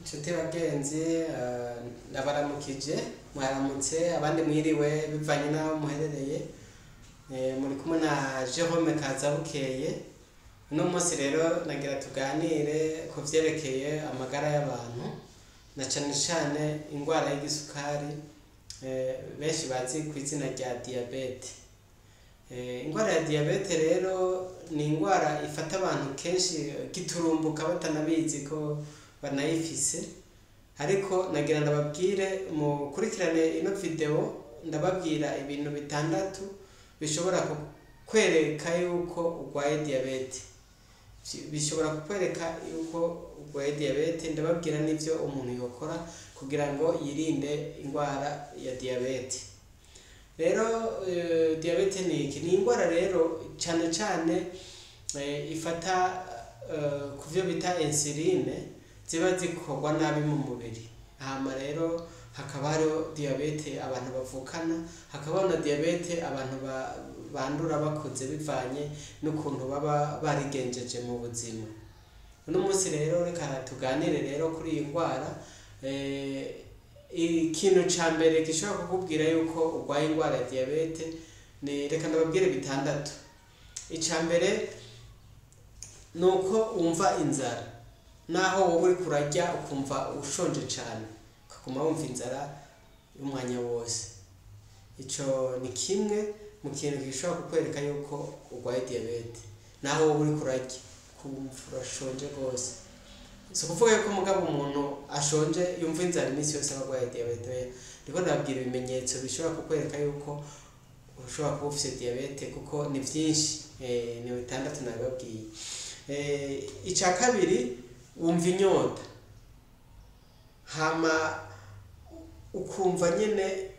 Nshuti bagenzi, ndabaramukije, mwaramutse abandi mwiriwe bivanye n'aho muherereye. Muri kumwe na Jerome Kazabukeye. Uno munsi rero nagira tuganire ku vyerekeye amagara y'abantu na cane cane ingwara y'igisukari, benshi bazi kw'izina rya diyabete. Ingwara ya diyabete rero ni ingwara ifata abantu kenshi giturumbuka batanabizi ko banayifise, ariko nagira ndababwire mukurikirane ino video, ndababwira ibintu bitandatu bishobora kukwereka yuko urwaye diyabete. Bishobora kukwereka yuko urwaye diyabete, ndababwira n'ivyo umuntu yokora kugira ngo yirinde ingwara ya diyabete. Rero diyabete ni iki? Ni ingwara rero cane cane ifata kuvyo bita insuline ziba zikorwa nabi mu mubiri. Hama rero hakaba hariho diyabete abantu bavukana, hakabaho na diyabete abantu bandura bakuze bivanye n'ukuntu baba barigenjeje mu buzima. Uno munsi rero reka tuganire rero kuri iyi ngwara. Ikintu ca mbere gishobora kukubwira yuko urwaye ingwara ya diyabete ni, reka ndababwire bitandatu. Ica mbere ni uko wumva inzara, naho wowe uriko urarya ukumva ushonje cane, ukaguma wumva inzara y'umwanya wose. Ico ni kimwe mu kintu gishobora kukwereka yuko urwaye diyabete, naho wowe uriko urarya ukumva urashonje gose. Si ukuvuga yuko mugabo umuntu ashonje yumva inzara iminsi yose aba arwaye diyabete, oya. Ndiko ndababwira ibimenyetso bishobora kukwereka yuko ushobora kuba ufise diyabete, kuko ni vyinshi, ni bitandatu nabibabwiye. Ica kabiri, wumva inyota, hama ukumva nyene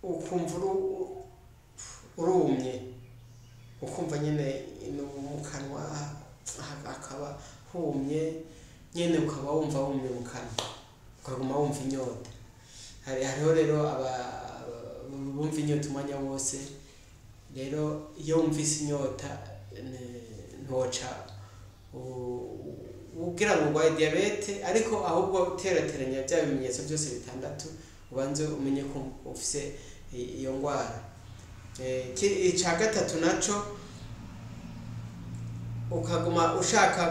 ukumva urumye, ukumva nyene mu kanwa hakaba humye nyene, ukaba wumva wumye mu kanwa, ukaguma wumva inyota. Hariho rero bumva inyota umwanya wose. Rero iyo wumvise inyota ntiwoca ugira ngo urwaye diyabete, ariko ahubwo terateranya vya bimenyetso vyose bitandatu ubanze umenye ko ufise iyo ngwara. Ica gatatu naco, ukaguma ushaka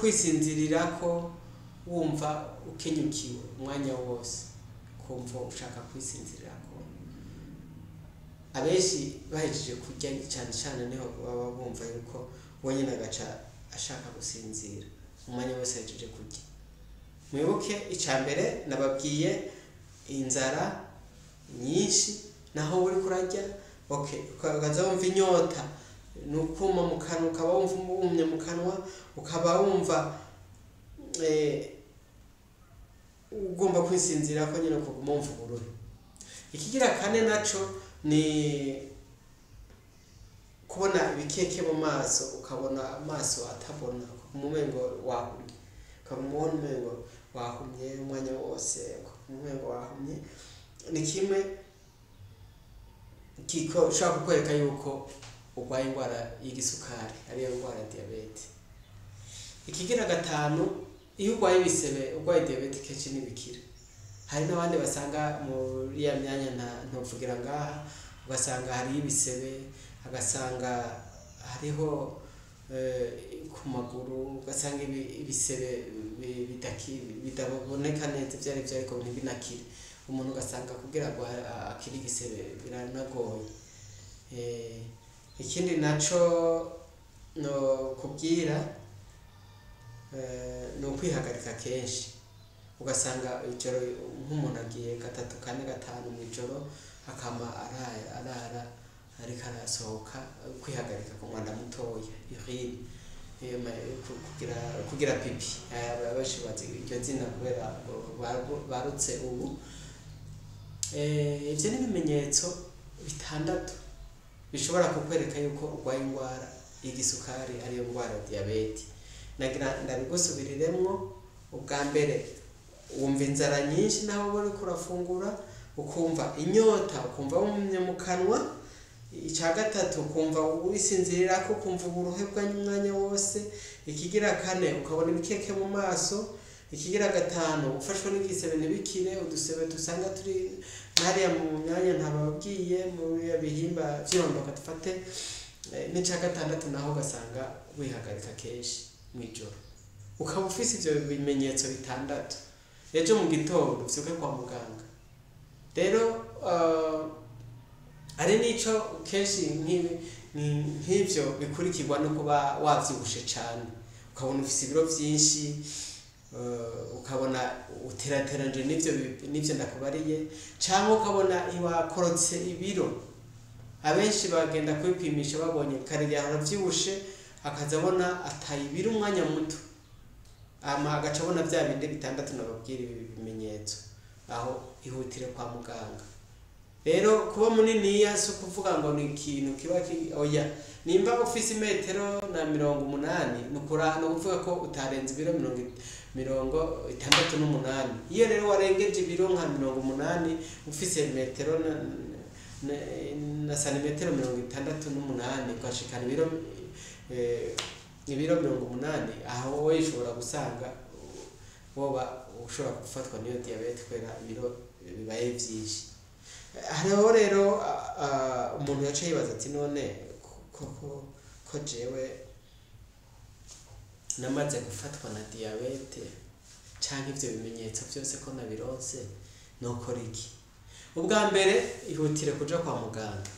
kwisinzirirako, wumva ukenyukiwe umwanya wose, ukumva ushaka kwisinzirirako. Abenshi bahejeje kurya cane cane niho baba bumva yuko wenyene agaca ashaka gusinzira umwanya wose ahejeje kurya. Mwibuke ica mbere nababwiye inzara nyinshi naho uriko urarya, okay, ukaza wumva inyota, ni ukuma mu kanwa, ukaba wumva wumye mu kanwa, ukaba wumva ugomba kwisinzira ko nyene, ukaguma wumva uburuhe. Ikigira kane naco ni kubona ibikeke mu maso, ukabona amaso atabona, ukaguma umengo wahumye, ukaguma ubona umengo wahumye umwanya wose, ukaguma umengo wahumye. Ni kimwe kiko ushobora kukwereka yuko urwaye ingwara y'igisukari, ariyo ngwara ya diyabete. Ikigira gatanu, iyo urwaye ibisebe, urwaye diyabete kenshi ntibikira. Hari n'abandi basanga muri ya myanya ntovugira ngaha, ugasanga hariyo ibisebe, ugasanga hariho ku maguru, ugasanga ibisebe bidaboneka neza ivyo arivyo, ariko ntibinakire. Umuntu ugasanga kugira ngo akire igisebe biranagoye. Ikindi naco no kubwira, ni ukwihagarika kenshi, ugasanga ijoro nk'umuntu agiye gatatu, kane, gatanu mw'ijoro, akama arara ariko arasohoka, kwihagarika ku mwanda mutoya, urine, kugira pipi. Benshi bazi iryo zina kubera barutse ubu. Ivyo ni ibimenyetso bitandatu bishobora kukwereka yuko urwaye ingwara y'igisukari, ariyo ngwara ya diyabete. Nagira ndabigusubiriremwo. Ubwa mbere, wumva inzara nyinshi naho uba uriko urafungura, ukumva inyota, ukumva wumye mu kanwa. Ica gatatu, ukumva wisinzirirako, ukumva uburuhe bw'umwanya wose. Ikigira kane, ukabona ibikeke mu maso. Ikigira gatanu, ufashwe n'igisebe ntibikire, udusebe dusanga turi hariya mu myanya ntababwiye, mu bihimba vy'irondoka dufate. N'ica gatandatu naho ugasanga wihagarika kenshi mw'ijoro, ukaba ufise ivyo bimenyetso bitandatu, ejo mu gitondo uvyuke kwa muganga. Rero hari n'ico kenshi nk'ivyo bikurikirwa no kuba wavyibushe cane, ukabona ufise ibiro vyinshi, ukabona uterateranje n'ivyo ndakubariye, canke ukabona wakorotse ibiro. Abenshi bagenda kwipimisha babonye kare yahora avyibushe, akaza abona ataye ibiro umwanya muto, hama agaca abona vya bindi bitandatu nababwira ibi bimenyetso, aho ihutire kwa muganga. Rero kuba muniniya si ukuvuga ngo ni ikintu kiba oya. Nimba ufise imetero na 80, ni ukuvuga ko utarenze ibiro 68. Iyo rero warengeje ibiro nka 80, ufise metero na santimetero 68, ugashikana ibiro 80, aho wowe ushobora gusanga woba ushobora gufatwa n'iyo diyabete kubera ibiro bibaye vyinshi. Hariho rero umuntu yaca yibaza ati none ko jewe namaze gufatwa na diyabete canke ivyo bimenyetso vyose ko nabironse, nokora iki? Ubwa mbere ihutire kuja kwa muganga,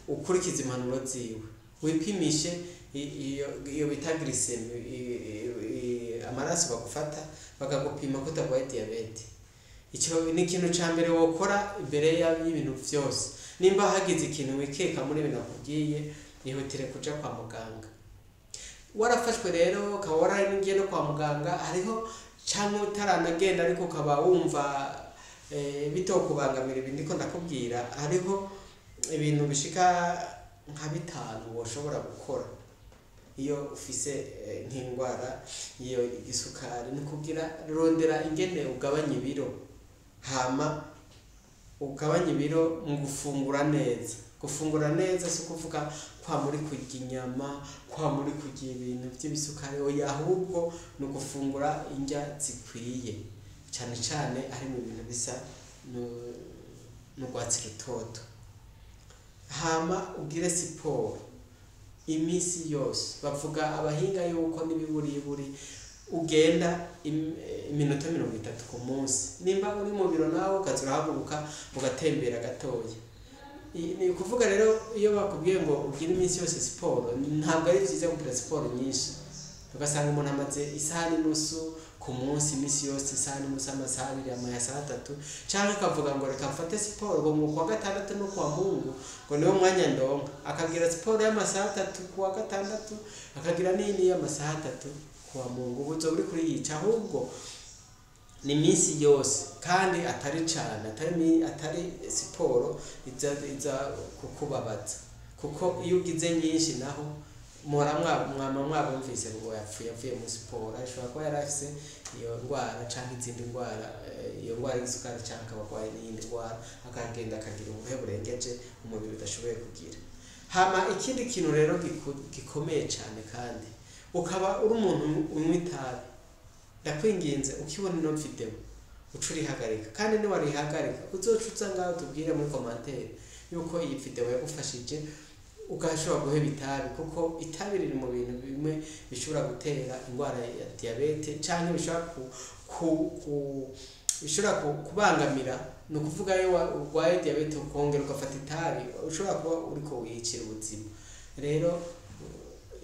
ukurikize impanuro ziwe, wipimishe iyo bita glycemie, amaraso bagufata bakagupima ko utarwaye diyabete. Ico ni ikintu ca mbere wokora imbere y'ibintu vyose. Nimba hagize ikintu wikeka muri ibi nakubwiye, ihutire kuja kwa muganga. Warafashwe rero ukaba waragiye no kwa muganga, hariho canke utaranagenda ariko ukaba wumva bitokubangamira ibi ndiko ndakubwira, hariho ibintu bishika nka bitanu woshobora gukora iyo ufise nk'indwara iyo igisukari. Ni kugira rondera ingene ugabanya ibiro, hama ugabanya ibiro mu gufungura neza. Gufungura neza si ukuvuga kwa muri kurya inyama, kwa muri kurya ibintu vy'ibisukari, oya, ahubwo ni ugufungura indya zikwiye, cane cane harimwo ibintu bisa n'urwatsi rutoto. Hama ugire siporo imisi yose. Bavuga abahinga yuko n'ibiburiburi ugenda iminota 30 ku munsi. Nimba uri mu biro nawe ukaza urahaguruka ugatembera gatoya. Ni ukuvuga rero iyo bakubwiye ngo ugire iminsi yose siporo, ntabwo ari vyiza kugira siporo nyinshi, ugasanga umuntu amaze isaha n'inusu ku munsi, iminsi yose isaha n'inusu, amasaha abiri, amasaha atatu, canke ukavuga ngo reka mfate siporo ngo mu kuwa gatandatu no kuwa Mungu ngo niwo mwanya ndonka, akagira siporo y'amasaha atatu kuwa gatandatu, akagira n'iyindi y'amasaha atatu kuwa Mungu. Ubu uzoba uriko uriyica. Ahubwo ni iminsi yose, kandi atari cane, atari siporo iza kukubabaza, kuko iyo ugize nyinshi naho muhora mwama mwabumvise ngo yapfuye avuye muri siporo, ashobora kuba yari afise iyo ndwara canke izindi ndwara, iyo ndwara y'isukari canke akaba arwaye n'iyindi ndwara, akagenda akagira ubuhe burengeje umubiri udashoboye kugira. Hama ikindi kintu rero gikomeye cane, kandi ukaba uri umuntu unywa itabi, ndakwinginze ukibona ino video uce urihagarika, kandi niwarihagarika uzoca uza ngaho tubwire muri commentaire yuko iyi video yagufashije ugashobora guheba itabi, kuko itabi riri mu bintu bimwe bishobora gutera indwara ya diyabete canke bishobora kubangamira. Ni ukuvuga iyo urwaye diyabete ukongera ugafata itabi, ushobora kuba uriko wiyicira ubuzima. Rero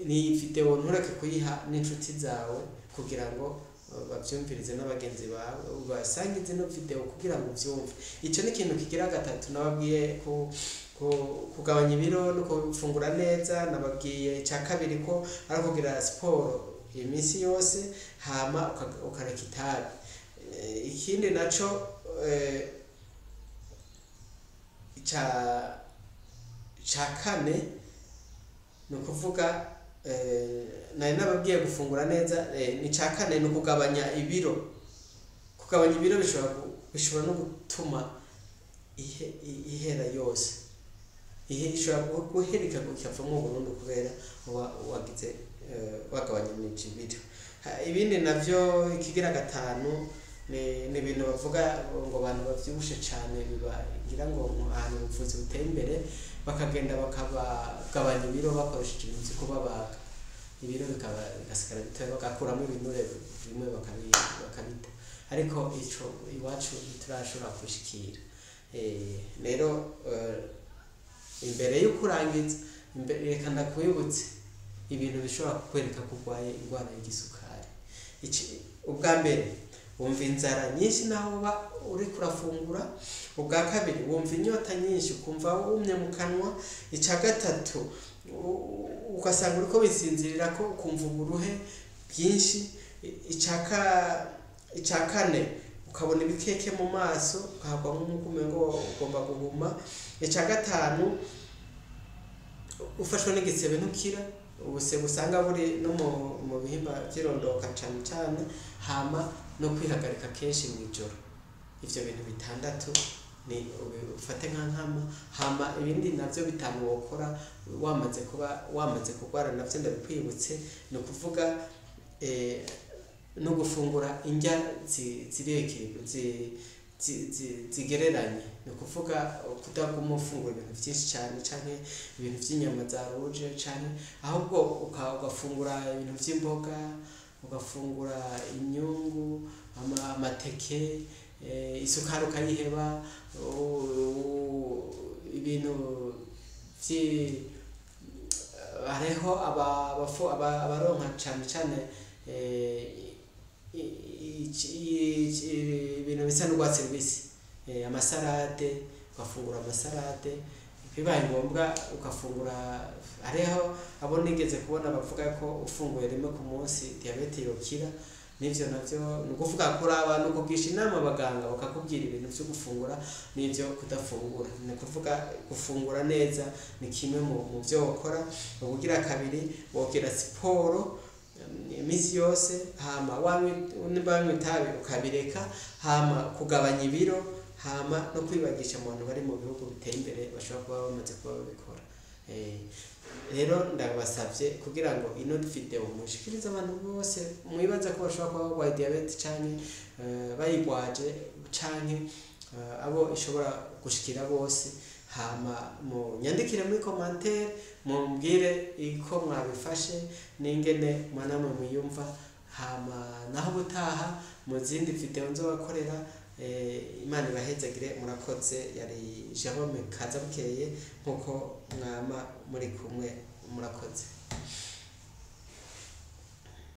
ni video ntureke kuyiha n'inshuti zawe kugira ngo bavyumvirize, n'abagenzi bawe ubasangize ino video kugira ngo uvyumve. Ico ni ikintu kigira gatatu nababwiye, kugabanya ibiro no gufungura neza. Nababwiye ica kabiri ko ari ukugira siporo iminsi yose, hama ukareka itabi. Ikindi naco ica kane ni ukuvuga nari nababwiye gufungura neza, ni ica kane ni ukugabanya ibiro. Kugabanya ibiro bishobora no gutuma ihera yose, ishobora guhera ikavamwo burundu kubera uba wagize wagabanije ibiro. Ibindi navyo, ikigira gatanu ni ibintu bavuga ngo abantu bavyibushe cane, biba ngira ngo ahantu ubuvuzi buteye imbere bakagenda bakabagabanya ibiro bakoresheje ibintu vyo kubabaga, ibiro bikaba bigasigara bitoya, bagakuramo ibinure bimwe bakabita, ariko ico iwacu ntiturashobora kubishikira. Rero imbere yo kurangiza, reka ndakwibutse ibintu bishobora kukwereka ko urwaye indwara y'igisukari. Ubwa mbere, wumva inzara nyinshi naho uba uriko urafungura. Ubwa kabiri, wumva inyota nyinshi, ukumva wumye mu kanwa. Ica gatatu, ugasanga uriko wisinzirira ko, ukumva uburuhe bwinshi. Ica kane, ukabona ibikeke mu maso, ukahagwa nk'uko umengo ugomba guhuma. Ica gatanu, ufashwe n'igisebe ntukira, ubusebe usanga buri no mu bihimba vy'irondoka cane cane. Hama no kwihagarika kenshi mw'ijoro. Ivyo bintu bitandatu ni ufate nka nkama. Hama ibindi navyo bitanu wokora wamaze kuba wamaze kurwara, navyo ndabikwibutse, ni ukuvuga no gufungura indya zigereranye, ni ukuvuga kudaguma ufungura ibintu vyinshi cane canke ibintu vy'inyama za ruje canke, ahubwo ugafungura ibintu vy'imboga, ugafungura imyungu, amateke, isukari ukayiheba, ibintu hariho abaronka cane cane ibintu bisa n'urwatsi rubisi, amasarade, ugafungura amasarade, bibaye ngombwa ugafungura. Hariho abo nigeze kubona bavuga ko ufunguye rimwe ku munsi diyabete yokira. N'ivyo navyo ni ukuvuga kuraba, ni ukugisha inama abaganga bakakubwira ibintu vyo gufungura n'ivyo kudafungura. Ni ukuvuga gufungura neza ni kimwe mu vyo wokora. Ubugira kabiri, wogira siporo iminsi yose, hama nimba wanywa itabi ukabireka, hama kugabanya ibiro, hama no kwibagisha mu bantu bari mu bihugu biteye imbere bashobora kuba bamaze kuba babikora. Rero ndabasavye kugira ngo ino video mushikirize abantu bose mwibaza ko bashobora kuba barwaye diyabete canke bayigwaje canke abo ishobora gushikira bose. Hama munyandikire muri commentaire, mumbwire iko mwabifashe n'ingene mwanamwe mwiyumva. Hama naho ubutaha mu zindi video nzobakorera. Imana ibahezagire, murakoze. Yari Jerome Kazabukeye nkuko mwama muri kumwe, murakoze.